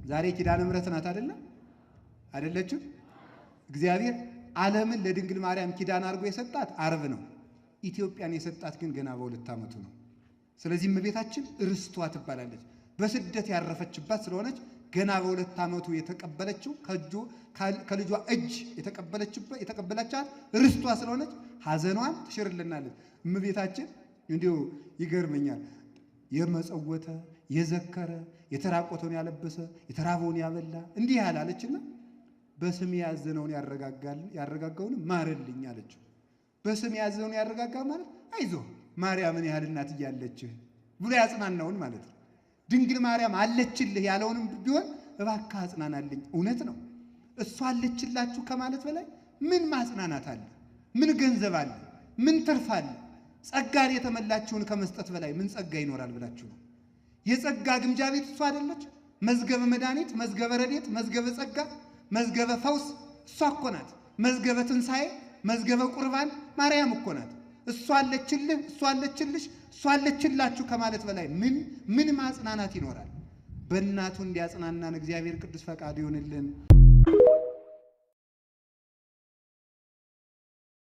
ዛሬ ኪዳነ ምሕረት ናት አይደለ? አይደለችም? እግዚአብሔር ዓለምን ለድንግል ማርያም ኪዳን አድርጎ የሰጣት ዓርብ ነው። ኢትዮጵያን የሰጣት ግን ገና በ2 ዓመቱ ነው። ስለዚህ እመቤታችን ርስቷ ትባላለች። በስደት ያረፈችባት ስለሆነች ገና በ2 ዓመቱ የተቀበለችው ከልጇ እጅ የተቀበለቻት ርስቷ ስለሆነች ሐዘኗን ትሽርልናለች። እመቤታችን እንዲሁ ይገርመኛል። የመጸወተ የዘከረ የተራቆተውን ያለበሰ የተራበውን ያበላ እንዲህ ያላለችና በስም ያዘነውን ያረጋጋውን ማርልኝ አለችው። በስም ያዘነውን ያረጋጋ ማለት አይዞህ ማርያምን ያህል እናት እያለችህ ብሎ ያጽናናውን ማለት ነው። ድንግል ማርያም አለችልህ ያለውንም ቢሆን እባክህ አጽናናልኝ። እውነት ነው። እሷ አለችላችሁ ከማለት በላይ ምን ማጽናናት አለ? ምን ገንዘብ አለ? ምን ትርፍ አለ? ጸጋን የተመላችሁን ከመስጠት በላይ ምን ጸጋ ይኖራል ብላችሁ ነው? የጸጋ ግምጃ ቤት እሷ አይደለች? መዝገበ መድኃኒት፣ መዝገበ ረድኤት፣ መዝገበ ጸጋ፣ መዝገበ ፈውስ እሷ እኮ ናት። መዝገበ ትንሣኤ፣ መዝገበ ቁርባን ማርያም እኮ ናት። እሷ አለችልህ፣ እሷ አለችልሽ፣ እሷ አለችላችሁ ከማለት በላይ ምን ማጽናናት ይኖራል? በእናቱ እንዲያጽናናን እግዚአብሔር ቅዱስ ፈቃዱ ይሁንልን።